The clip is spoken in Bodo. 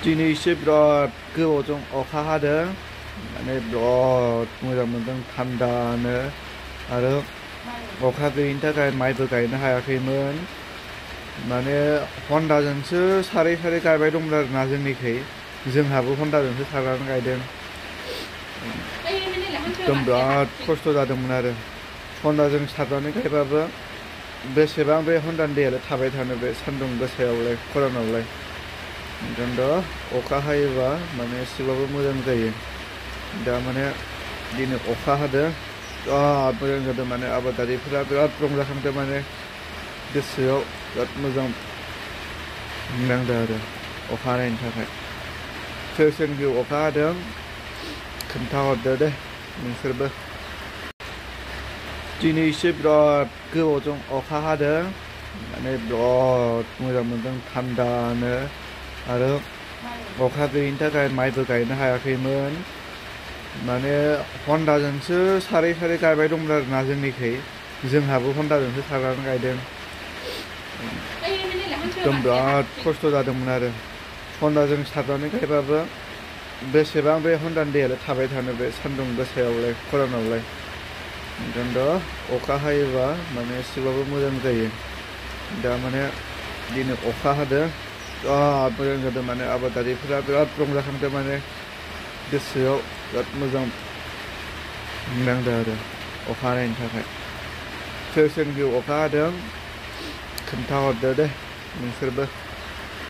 दिनै एसे बिराद गोबावजों अखा हादों माने बिराद मोजां मोनदों थान्दानो आरो अखा गैयिनि थाखाय माइबो गायनो हायाखैमोन माने हन्डाजोंसो सारै सारै गायबाय दंमोन आरोना जोंनिखै जोंहाबो हन्डाजोंसो सारनानै गायदों एकदम बिराद खस्थ' जादोंमोन आरो हन्डाजों सारनानै गायबाबो बेसेबां बे हन्डानि दैयालाय थाबाय थानो बे सान्दुं गोसायावलाय खरानावलाय ओंखायनोथ' अखा हायोबा माने एसेबाबो मोजां जायो दा माने दिनै अखा हादों बिराद मोजां जादों माने आबादारिफोरा बिराद रंजाखांदों माने गोसोआव बिराद मोजां नांदों आरो अखा हानायनि थाखाय सोर सोरनिखै अखा हादों खोन्थाहरदो दे नोंसोरबो दिनै एसे बिराद गोबावजों अखा हादों माने बिराद मोजां मोनदों थान्दानो आरो अखा गैयिनि थाखाय माइबो गायनो हायाखैमोन माने हन्डाजोंसो सारै सारै गायबाय दंमोन आरोना जोंनिखै जोंहाबो हन्डाजोंसो सारनानै गायदों एकदम बिराद खस्थ' जादोंमोन आरो हन्डाजों सारनानै गायबाबो बेसेबां बे हन्डानि दैयालाय थाबाय थानो बे सान्दुं गोसायावलाय खरानावलाय ओंखायनोथ' अखा हायोबा माने एसेबाबो मोजां जायो दा माने दिनै अखा हादों बिराद मोजां जादों माने आबादारिफोरा बिराद रंजाखांदों माने गोसोआव बिराद मोजां नांदों आरो अखा हानायनि थाखाय सोर सोरनिखै अखा हादों खोन्थाहरदो दे नोंसोरबो